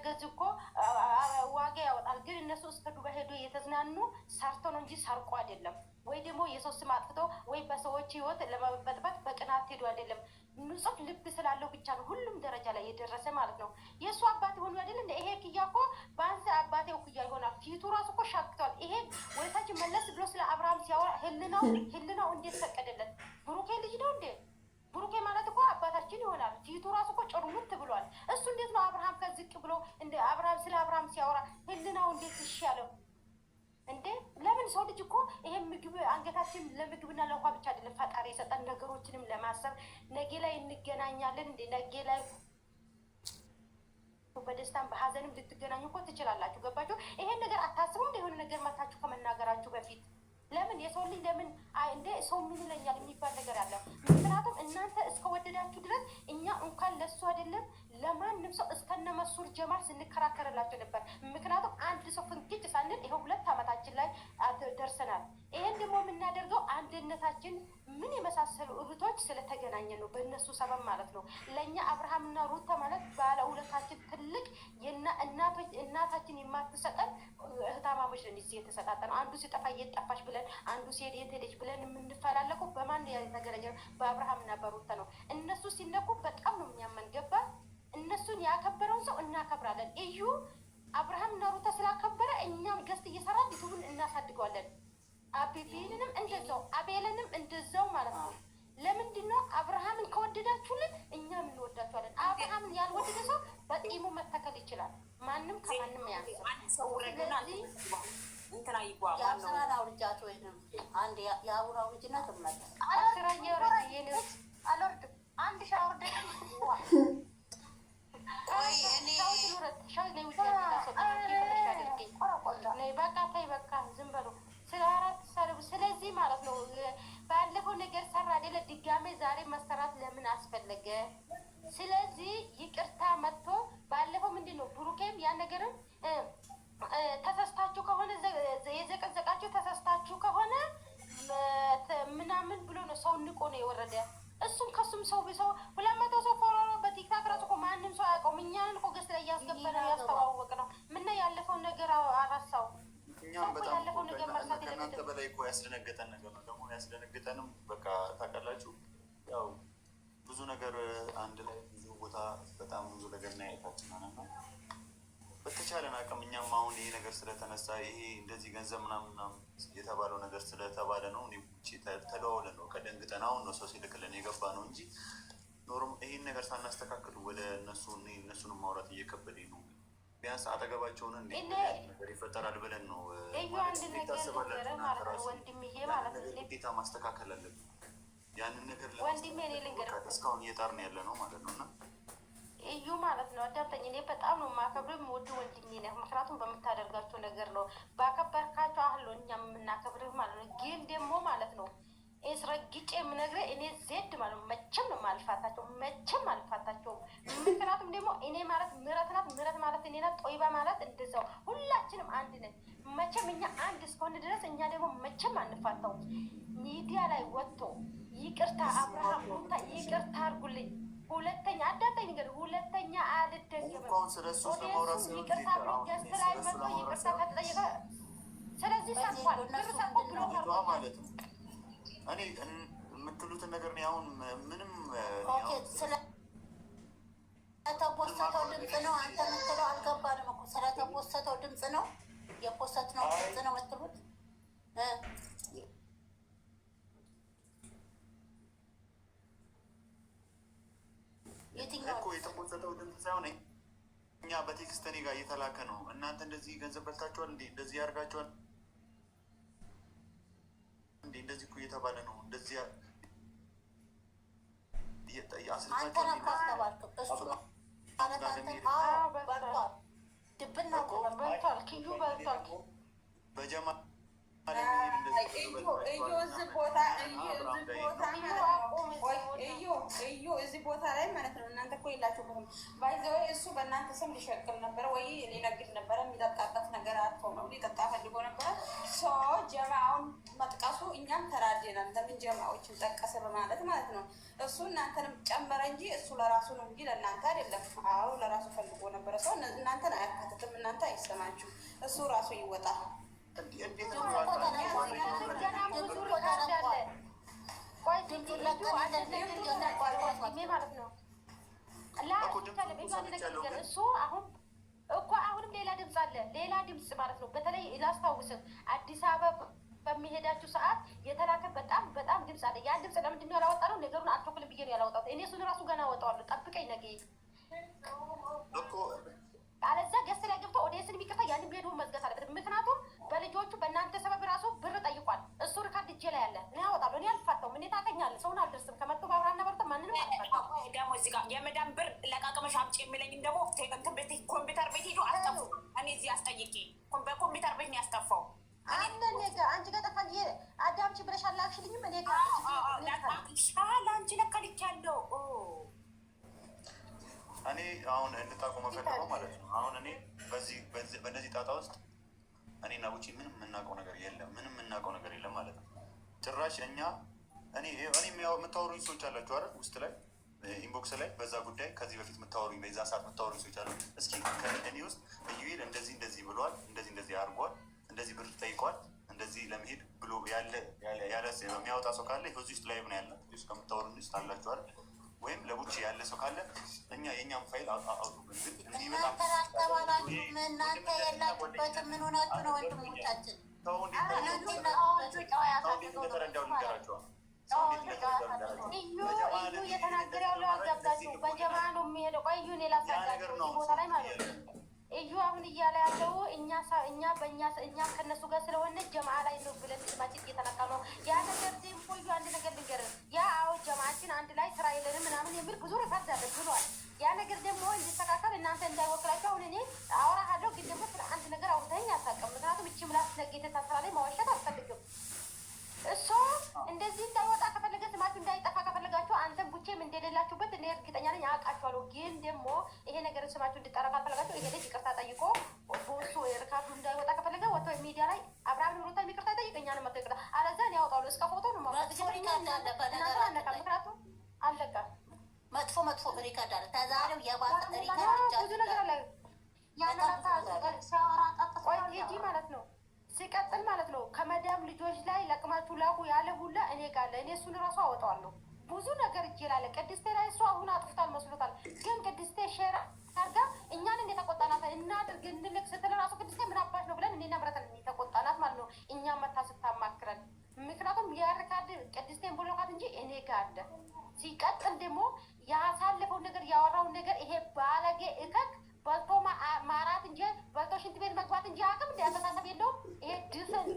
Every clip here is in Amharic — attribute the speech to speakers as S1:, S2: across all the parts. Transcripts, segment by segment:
S1: ገዝ እኮ ዋጋ ያወጣል። ግን እነሱ እስከ ዱባይ ሄዶ የተዝናኑ ሰርቶ ነው እንጂ ሰርቆ አይደለም። ወይ ደግሞ የሰው ስም አጥፍቶ ወይ በሰዎች ህይወት ለመበጥበጥ በቅናት ሄዶ አይደለም። ንጹህ ልብ ስላለው ብቻ ነው ሁሉም ደረጃ ላይ የደረሰ ማለት ነው። የእሱ አባት የሆኑ አይደል እንደ ይሄ ክያ እኮ በአንስ አባቴ ክያ ይሆናል። ፊቱ ራሱ እኮ ሻክቷል። ይሄ ወደታች መለስ ብሎ ስለ አብርሃም ሲያወራ ህልናው እንዴት ፈቀደለት? ብሩኬ ልጅ ነው እንዴ? ብሩኬ ማለት እኮ አባታችን ይሆናል። ፊቱ ራሱ እኮ ጭርሙት ብሏል። እሱ እንዴት ነው አብርሃም ከዝቅ ብሎ እንደ አብርሃም ስለ አብርሃም ሲያወራ ህልናው እንዴት እሺ ያለው እንዴ? ለምን ሰው ልጅ እኮ ይሄ ምግብ አንገታችን ለምግብና ለውሃ ብቻ አይደለም ፈጣሪ የሰጠን ነገሮችንም ለማሰብ ነገ ላይ እንገናኛለን እንዴ ነገ ላይ በደስታም በሀዘንም ልትገናኙ እኮ ትችላላችሁ። ገባችሁ? ይሄን ነገር አታስቡም? የሆነ ነገር መታችሁ ከመናገራችሁ በፊት ለምን የሰው ልጅ ለምን እንደ ሰው ምን ይለኛል የሚባል ነገር አለ። ምክንያቱም እናንተ እስከወደዳችሁ ድረስ እኛ እንኳን ለሱ አይደለም ለማንም ሰው እስከነ መሱር ጀማል ስንከራከርላቸው ነበር። ምክንያቱም አንድ ሰው ፍንክች ሳንል ይኸው 2 ዓመታችን ላይ ደርሰናል። ይሄን ደግሞ የምናደርገው አንድነታችን ምን የመሳሰሉ እህቶች ስለተገናኘ ነው፣ በእነሱ ሰበብ ማለት ነው። ለእኛ አብርሃምና ሩታ ማለት ባለውለታችን ትልቅ እናታችን የማትሰጠን እህታማሞች ነን። እዚህ የተሰጣጠነው አንዱ ሲጠፋ የት ጠፋሽ ብለን፣ አንዱ ሲሄድ የት ሄደች ብለን የምንፈላለገው በማን የተገናኘ ነው? በአብርሃምና በሩታ ነው። እነሱ ሲነኩ በጣም ነው የሚያመን። ገባ? እነሱን ያከበረውን ሰው እናከብራለን። እዩ አብርሃምና ሩታ ስላከበረ እኛም guest እየሰራ ዩቱቡን እናሳድገዋለን። አቤቤልንም እንደዛው አቤልንም እንደዛው ማለት ነው። ለምንድን ነው አብርሃምን ከወደዳችሁልን እኛም እንወዳችኋለን። አብርሃምን ያልወደደ ሰው በጢሙ መተከል ይችላል። ማንም ከማንም ያንስም። ስለዚህ
S2: የአብስራን አውርጃት ወይንም አንድ የአቡን አውርጅና ትመለስ።
S1: አስራ እየወረደ የኔ
S3: አልወርድም። አንድ ሻወር
S1: በቃ ተይ፣ በቃ ዝም በሉ። ስለ አራት ሰሩ። ስለዚህ ማለት ነው ባለፈው ነገር ሰራ አይደለ? ድጋሜ ዛሬ መሰራት ለምን አስፈለገ? ስለዚህ ይቅርታ መጥቶ ባለፈው ምንድን ነው ብሩኬም ያ ነገርም ተሳስታችሁ ከሆነ የዘቀዘቃችሁ ተሳስታችሁ ከሆነ ምናምን ብሎ ነው ሰው ንቆ ነው የወረደ። እሱም ከሱም ሰው ሰው 200 ሰው follow በቲክታክ ራሱ እኮ ማንም ሰው አያውቀውም። እኛን እኮ guest ላይ እያስገባ ነው ያስተዋወቅ ነው። ምና ያለፈውን ነገር አረሳው።
S4: እኛም በጣም
S1: ያለፈው ነገር መርሳት
S4: ከእናንተ
S1: የለበትም።
S4: በላይ እኮ ያስደነገጠን ነገር ነው። ደግሞ ያስደነገጠንም በቃ ታውቃላችሁ፣ ያው ብዙ ነገር አንድ ላይ ብዙ ቦታ በጣም ብዙ ነገር እናያየታችን እና በተቻለን አቅም እኛም አሁን ይሄ ነገር ስለተነሳ ይሄ እንደዚህ ገንዘብ ምናምን ምናምን የተባለው ነገር ስለተባለ ነው። እኔ ውጪ ተደዋውለን ነው ከደንግጠን አሁን ነው ሰው ሲልክልን የገባ ነው እንጂ ኖሮም ይሄን ነገር ሳናስተካክል ወደ እነሱ እነሱንም ማውራት እየከበደኝ ነው። ቢያንስ አጠገባቸውን እንዴት ነገር ይፈጠራል ብለን ነው
S1: እዩ
S4: ማለት
S1: አንድ
S4: እንዴት
S1: ነገር
S4: ታስባላችሁ
S1: ልንገርህ
S4: እናንተ
S1: ማለት ነው
S4: ራሱ?
S1: ወንድምዬ
S4: ያንን
S1: ማለት ነው
S4: ነገር ግዴታ ማስተካከል አለብን። ያንን ነገር
S1: ወንድሜ እኔ
S4: ለማስተካከል
S1: ልንገርህ
S4: በቃ እስካሁን እየጣርን ያለ ነው ማለት ነው እና
S1: እዩ ማለት ነው። አዳምጠኝ። እኔ በጣም ነው የማከብርህ የምወድህ ወንድሜ ነህ። ምክንያቱም በምታደርጋቸው ነገር ነው ባከበርካቸው አህሎ እኛም የምናከብርህ ማለት ነው። ግን ደግሞ ማለት ነው ስረግጬ የምነግርህ እኔ ዜድ ማለት ነው መቼም ነው የማልፋታቸው፣ መቼም አልፋታቸውም። ምክንያቱም ደግሞ እኔ ማለት ምረት ናት፣ ምረት ማለት እኔ ናት፣ ጦይባ ማለት እንደዛው፣ ሁላችንም አንድ ነን። መቼም እኛ አንድ እስከሆነ ድረስ እኛ ደግሞ መቼም አንፋታውም። ሚዲያ ላይ ወጥቶ ይቅርታ አብርሃም ሩታ ይቅርታ አድርጉልኝ፣ ሁለተኛ አዳምጠኝ ነገር ሁለተኛ አልደገምም።
S4: አሁን ስለ እሱ ለማውራት
S1: audience ኡ
S4: ሳይሆን
S1: ይቅርታ ብሎ
S4: አሁን
S1: guest
S4: እኔ
S1: ላይ
S4: ስለ እሱ
S1: መጥቶ
S4: ለማውራት
S1: ይቅርታ
S4: ሳይሆን
S1: ከተጠየቀ ስለዚህ ሰርቋል፣ ብር ሰርቆ ብሎ
S4: ልጅቷ
S1: አድርጎኛል።
S4: ማለት ነው እኔ የምትሉትን ነገር እኔ አሁን ምንም
S2: okay፣ ስለተፖሰተው ድምፅ ነው አንተ የምትለው አልገባንም እኮ። ስለተፖሰተው ድምፅ ነው የ post ነው ድምፅ ነው የምትሉት እ የትኛው
S4: እኮ የተፖሰተው ድምፅ ሳይሆን እኛ በ text እኔ ጋር እየተላከ ነው። እናንተ እንደዚህ ገንዘብ በልታችኋል እንዴ? እንደዚህ ያደርጋችኋል እንዴ? እንደዚህ እኮ እየተባለ ነው። እንደዚህ
S2: አንተ ነህ እኮ አልተባልክም። እሱ ማለት አንተ አዎ በልቷል፣ ድብና እኮ በልቷል።
S1: በልቷል፣ ኪዩ በልቷል።
S4: በጀማል ለመሄድ
S5: እዩ እዚህ ቦታ እዩ እዚህ ቦታ ማለት ነው። ቆይ እዩ እዩ እዚህ ቦታ ላይ ማለት ነው። እናንተ እኮ የላችሁበትም። By the way እሱ በእናንተ ስም ሊሸቅል ነበረ ወይ ሊነግድ ነበረ። የሚጠጣበት ነገር አጥቶ ነው፣ ሊጠጣ ፈልጎ ነበረ። So ጀማውን መጥቀሱ እኛም ተናደናል። ለምን ጀማዎችን ጠቀሰ በማለት ማለት ነው። እሱ እናንተንም ጨመረ እንጂ እሱ ለራሱ ነው እንጂ ለእናንተ አይደለም። አዎ፣ ለራሱ ፈልጎ ነበረ። ሰው እናንተን አያካትትም። እናንተ አይሰማችሁ። እሱ ራሱ ይወጣል።
S4: እንዴት ነው?
S2: ድምፁ እኮ ተለቋል።
S1: ገና ብዙ
S2: ድምፁ እኮ
S1: record አለ።
S2: ተለቋል።
S1: ቆይ
S2: ድምፁን
S1: እዩ አንድ
S2: ለቀን
S1: ነገር
S2: ቪዲዮ
S1: ልንገርህ
S2: ተለቋል።
S1: ወንድሜ ማለት ነው። ላ
S4: እኮ ድምፁ
S1: ይቻላል።
S4: እኮ
S1: እዩ አንድ ነገር
S4: ሰምቻለሁ፣
S1: ልንገርህ።
S4: ግን
S1: እሱ አሁን እኮ አሁንም ሌላ ድምፅ አለ፣ ሌላ ድምፅ ማለት ነው። በተለይ ላስታውስህ፣ አዲስ አበባ በሚሄዳችሁ ሰዓት የተላከ በጣም በጣም ድምፅ አለ። ያን ድምፅ ለምንድን ነው ያላወጣነው? ነገሩን አልቸኩልም ብዬ ነው ያላወጣሁት። እኔ እሱን ራሱ ገና አወጣዋለሁ። ጠብቀኝ ነገ።
S4: እኮ
S1: አለዛ guest ላይ ገብቶ ኦዲየንስን ይቅርታ ያንን ቪዲዮ መዝጋት አለበት። ምክንያቱም በልጆቹ በእናንተ ሰበብ ራሱ ብር ጠይቋል። እሱ record እጄ ላይ አለ። እኔ አወጣለሁ። እኔ አልፋታውም። እኔ ታውቀኛለህ፣ ሰውን አልደርስም። ከመጥቶ በአብርሃምና በሩታ ማንንም አልፋታውም።
S6: ደግሞ እዚህ ጋር የመዳም ብር ለቃቅመሽ አምጪ የሚለኝም ደግሞ እንትን ቤት ኮምፒውተር ቤት ሄዶ አስጠፉ። እኔ እዚህ አስጠይቄ በኮምፒውተር ቤት ነው ያስጠፋው።
S1: አለ እኔ ጋር፣ አንቺ ጋር ጠፋ። አዳምጪ ብለሽ አላክሽልኝም። እኔ ጋር አለ፣ ችግር የለም። እኔ ጋር አለ።
S6: ለአንቺ ለካ ልኬያለሁ።
S4: እኔ አሁን እንድታውቁ መፈልገው ማለት ነው። አሁን እኔ በዚህ በእነዚህ ጣጣ ውስጥ እኔና ቡቺ ምንም የምናውቀው ነገር የለም። ምንም የምናውቀው ነገር የለም ማለት ነው። ጭራሽ እኛ እኔ እኔ የምታወሩኝ ሰዎች አላችሁ አይደል? ውስጥ ላይ inbox ላይ በዛ ጉዳይ ከዚህ በፊት የምታወሩኝ፣ በዛ ሰዓት የምታወሩኝ ሰዎች አሉ። እስኪ ከእኔ ውስጥ እዩኤል እንደዚህ እንደዚህ ብሏል፣ እንደዚህ እንደዚህ አድርጓል፣ እንደዚህ ብር ጠይቋል፣ እንደዚህ ለመሄድ ብሎ ያለ ያለ የሚያወጣ ሰው ካለ እዚህ ውስጥ live ነው ያለ፣ እዚህ ውስጥ ከምታወሩኝ ውስጥ አላችሁ አይደል? ወይም ለቡቺ ያለ ሰው ካለ እኛ የእኛም ፋይል አውጡብን። ግን እኔ በጣም
S2: እናንተ አልተባላችሁም። እናንተ የላችሁበትም። ምን ሆናችሁ ነው ወንድሞቻችን?
S4: ሰው እንዴት
S2: እናንተ
S3: ጨዋዎቹ
S2: የላችሁበትም።
S3: ጨዋ
S4: ሰው እንዴት
S3: ያሳደገው ነው
S4: እንደተረዳው
S3: እሱ ማለት ነው።
S4: ልንገራቸዋል። ሰው እንዴት
S3: ጨዋዎቹ ጨዋ
S4: እንደተረዳው
S3: ያሳደገው
S4: ልንገራቸው።
S1: እዩ
S4: በጀማ
S1: እዩ
S4: ለመሄድ
S1: እየተናገረ ያለው
S4: እንደዚህ
S1: አልገባችሁ። በጀማ ነው የሚሄደው። ቆይ እዩ እኔ
S4: ያ
S1: ላስረዳችሁ
S4: ነገር ነው
S1: እዚህ ቦታ ላይ ማለት ነው። እዩ አሁን እያለ ያለው እኛ በእኛ እኛ ከነሱ ጋር ስለሆነ ጀማ ላይ ነው ብለን ስማችን እየተነካ ነው። ያ ነገር ደግሞ እዩ አንድ ነገር ልንገርህ፣ ያ አዎ ጀማችን አንድ ላይ ስራ የለንም ምናምን የሚል ብዙ record አለ ብሏል። ያ ነገር ደግሞ እንዲስተካከል እናንተ እንዳይወክላቸው አሁን እኔ አወራሃለሁ፣ ግን ደግሞ ስለ አንድ ነገር አውርተኸኝ አታውቅም። ምክንያቱም እቺ ምላስ ነገ የተሳስራ ላይ መዋሸት አልፈልግም። እሱ እንደዚህ እንዳይወጣ ከፈለገ፣ ስማችሁ እንዳይጠፋ ከፈለጋችሁ፣ አንተም ቡቼም እንደሌላችሁበት እኔ እርግጠኛ ነኝ፣ አውቃችኋለሁ። ግን ደግሞ ይሄ ነገር ስማችሁ እንዲጠራ ካልፈለጋችሁ ይሄ ልጅ ይቅርታ ጠይቆ በእሱ record ኡ እንዳይወጣ ከፈለገ ወጥቶ ሚዲያ ላይ አብርሃም ሩታ ይቅርታ ይጠይቅ፣ እኛንም መጥቶ ይቅርታ። አለዛ እኔ ያወጣሉ እስከ ፎቶ ነው ማውጣት።
S2: መጥፎ record አለ
S1: እናንተ
S2: በነገራችን
S1: አነካ
S2: ላይ።
S1: ምክንያቱም አለቀ።
S2: መጥፎ መጥፎ record አለ። ከዛሬው የባሰ record
S1: ብዙ
S2: እጃችን
S1: ነገር
S2: ላይ
S1: አለ።
S3: ያን
S2: በጣም
S3: ለካ
S2: ብዙ ነገር አለ።
S3: ሲያወራ ጠጥቶ
S1: ቆይ
S3: ነው
S1: ቲጂ
S3: የሚያወራው።
S1: ማለት ነው። ሲቀጥል ማለት ነው ከመዳም ልጆች ላይ ለቅማችሁ ላኩ ያለ ሁላ እኔ ጋር አለ። እኔ እሱን እራሱ አወጣዋለሁ። ብዙ ነገር እጄ ላይ አለ። ቅድስቴ ላይ እሱ አሁን አጥፍቷል መስሎታል። ግን ቅድስቴ share አድርጋ እኛን እንደተቆጣናት እናድርግ እንልክ ስትል ራሱ ቅድስቴ ምን አባሽ ነው ብለን እኔና ምረትን የተቆጣናት ማለት ነው። እኛ መታ ስታማክረን፣ ምክንያቱም የ record ቅድስቴን ብሎካት እንጂ እኔ ጋር አለ። ሲቀጥል ደግሞ ያሳለፈውን ነገር ያወራውን ነገር ይሄ ባለጌ እከክ በልቶ ማራት እንጂ በልቶ ሽንት ቤት መግባት እንጂ አቅም እንደ አስተሳሰብ የለውም። ይሄ ድፍን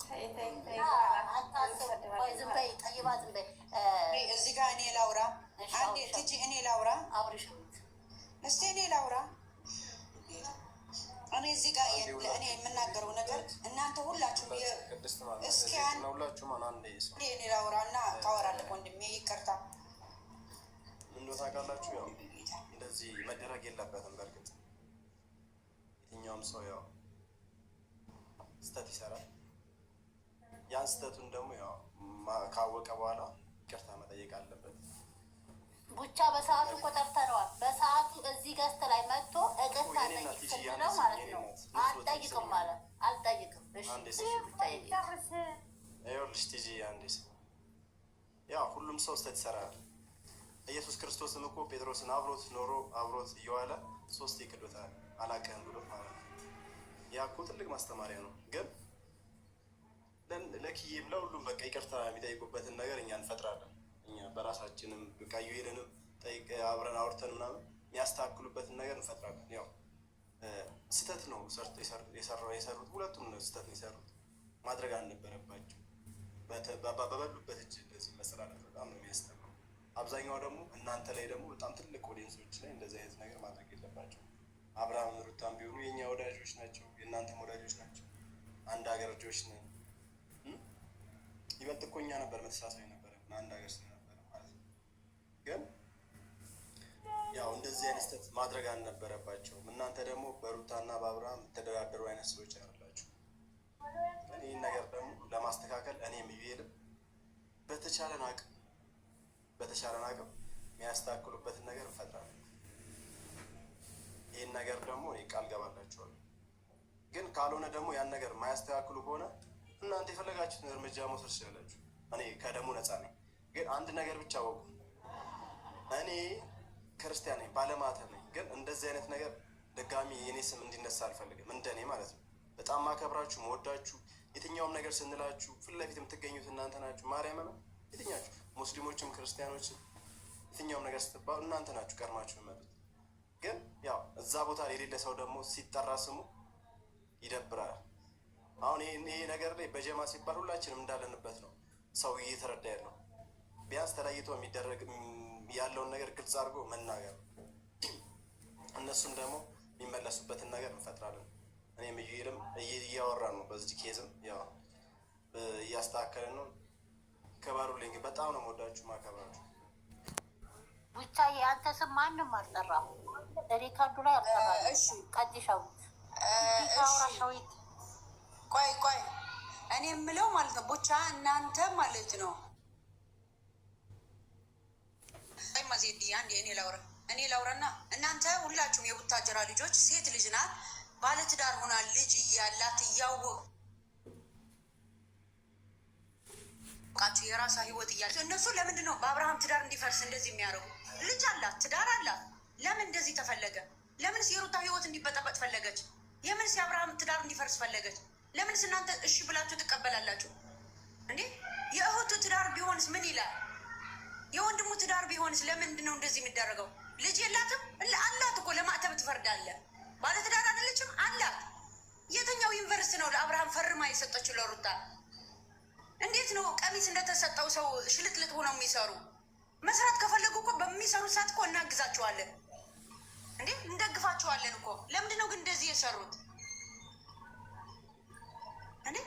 S5: ተይ ተይ ተይ።
S2: አታስብ። ቆይ ዝም በይ ጠይባ፣ ዝም በይ።
S5: እዚህ ጋር እኔ ላውራ።
S2: እሺ፣
S5: አንዴ
S2: አውሪ።
S5: ቲጂ እኔ ላውራ።
S2: አብርሽ።
S5: እስቲ እኔ ላውራ። እኔ እዚህ ጋር እኔ የምናገረው ነገር እናንተ ሁላችሁም
S7: ቅድስት ማለት
S5: እስኪ አንዴ
S7: ሁላችሁም አንዴ ስሙ።
S5: እኔ ላውራ እና ታወራለህ ወንድሜ፣ ይቅርታ።
S7: ምን እንደው ታውቃላችሁ፣ ያው እንደዚህ መደረግ የለበትም። በእርግጥ የትኛውም ሰው ያው ስህተት ይሰራል። ያን ስህተቱን ደግሞ ያው ካወቀ በኋላ ይቅርታ መጠየቅ አለበት።
S2: ቡቻ በሰዓቱ እኮ ጠርተነዋል። በሰዓቱ እዚህ guest ላይ መጥቶ ይቅርታ
S7: የኔ እናት
S2: ጠይቅ
S7: ቲጂ፣
S2: ስንለው
S7: አንዴ
S2: ማለት
S7: የኔ
S2: ነው
S7: እናት፣
S2: አልጠይቅም አለ። አልጠይቅም። እሺ
S7: አንዴ
S2: ብቻ ይጠይቅ።
S1: ጨርስ።
S7: ይኸውልሽ ቲጂ፣ አንዴ ስሚ። ያው ሁሉም ሰው ስህተት ይሰራል። ኢየሱስ ክርስቶስም እኮ ጴጥሮስን አብሮት ኖሮ አብሮት እየዋለ ሶስቴ ክዶታል፣ አላውቅህም ብሎት ማለት ነው። ያ እኮ ትልቅ ማስተማሪያ ነው። ግን ለኪዬም ለሁሉም በቃ ይቅርታ የሚጠይቁበትን ነገር እኛ እንፈጥራለን። እኛ በራሳችንም በቃ ዩኤልንም ጠይቅ አብረን አውርተን ምናምን የሚያስተካክሉበትን ነገር እንፈጥራለን። ያው ስህተት ነው የሰሩት፣ ሁለቱም ነው ስህተት ነው የሰሩት። ማድረግ አልነበረባቸው። በበሉበት እጅ እንደዚህ መሰላለት በጣም ነው የሚያስጠላው። አብዛኛው ደግሞ እናንተ ላይ ደግሞ በጣም ትልቅ audience ኦች ላይ እንደዚህ አይነት ነገር ማድረግ የለባቸው። አብርሃም ሩታም ቢሆኑ የእኛ ወዳጆች ናቸው፣ የእናንተም ወዳጆች ናቸው። አንድ ሀገር ልጆች ነን። ይበልጥ እኮ እኛ ነበር መተሳሰብ ነበረ አንድ ሀገር ስለነበረ ማለት ነው። ግን ያው እንደዚህ አይነት ስህተት ማድረግ አልነበረባቸውም። እናንተ ደግሞ በሩታና በአብርሃም የምትደራደሩ አይነት ሰዎች አይደላችሁ። ግን ይህን ነገር ደግሞ ለማስተካከል እኔም ኢዩኤልም በተቻለን አቅም በተቻለን አቅም የሚያስተካክሉበትን ነገር እንፈጥራለን። ይህን ነገር ደግሞ እኔ ቃል ገባላችኋለሁ። ግን ካልሆነ ደግሞ ያን ነገር የማያስተካክሉ ከሆነ እናንተ የፈለጋችሁትን እርምጃ መውሰድ ትችላላችሁ። እኔ ከደሙ ነፃ ነኝ። ግን አንድ ነገር ብቻ አወቁ፣ እኔ ክርስቲያን ነኝ፣ ባለማተብ ነኝ። ግን እንደዚህ አይነት ነገር ድጋሚ የኔ ስም እንዲነሳ አልፈልግም። እንደኔ ማለት ነው። በጣም ማከብራችሁ መወዳችሁ፣ የትኛውም ነገር ስንላችሁ ፊት ለፊት የምትገኙት እናንተ ናችሁ። ማርያም ነው የትኛችሁ ሙስሊሞችም ክርስቲያኖችም የትኛውም ነገር ስትባሉ እናንተ ናችሁ ቀድማችሁ የምትመጡት። ግን ያው እዛ ቦታ ላይ የሌለ ሰው ደግሞ ሲጠራ ስሙ ይደብራል። አሁን ይሄ ነገር ላይ በጀማ ሲባል ሁላችንም እንዳለንበት ነው ሰው እየተረዳ ያለው። ቢያንስ ተለይቶ የሚደረግ ያለውን ነገር ግልጽ አድርጎ መናገር፣ እነሱም ደግሞ የሚመለሱበትን ነገር እንፈጥራለን። እኔም ኢዩኤልም እያወራን ነው፣ በዚህ case ም ያው እያስተካከልን ነው። ክበሩልኝ። በጣም ነው የምወዳችሁ ማከብራችሁ።
S2: ብቻ የአንተ ስም ማንም አልጠራም። Record ኡ ላይ አልጠራም።
S5: እሺ
S2: ቀጥይ ሻዊት፣ አውራ ሻዊት።
S5: ቆይ ቆይ፣ እኔ የምለው ማለት ነው ቦቻ እናንተ ማለት ነው ማዜድ አንዴ እኔ ላውራ እኔ ላውራና እናንተ ሁላችሁም የቡታጀራ ልጆች፣ ሴት ልጅ ናት ባለትዳር ሆና ልጅ እያላት እያወቃችሁ የራሷ ህይወት እያለ እነሱ ለምንድን ነው በአብርሃም ትዳር እንዲፈርስ እንደዚህ የሚያደርጉ? ልጅ አላት፣ ትዳር አላት። ለምን እንደዚህ ተፈለገ? ለምንስ የሩታ ህይወት እንዲበጠበጥ ፈለገች? የምንስ የአብርሃም ትዳር እንዲፈርስ ፈለገች? ለምንስ እናንተ እሺ ብላችሁ ትቀበላላችሁ እንዴ? የእህቱ ትዳር ቢሆንስ ምን ይላል? የወንድሙ ትዳር ቢሆንስ ለምንድን ነው እንደዚህ የሚደረገው? ልጅ የላትም? አላት እኮ ለማዕተብ ትፈርዳለህ። ባለትዳር አይደለችም? አላት። የትኛው ዩኒቨርሲቲ ነው ለአብርሃም ፈርማ የሰጠችው ለሩታ? እንዴት ነው ቀሚስ እንደተሰጠው ሰው ሽልጥልጥ ሆነው የሚሰሩ? መስራት ከፈለጉ እኮ በሚሰሩ ሰዓት እኮ እናግዛቸዋለን እንዴ፣ እንደግፋቸዋለን እኮ። ለምንድን ነው ግን እንደዚህ የሰሩት እንዴ?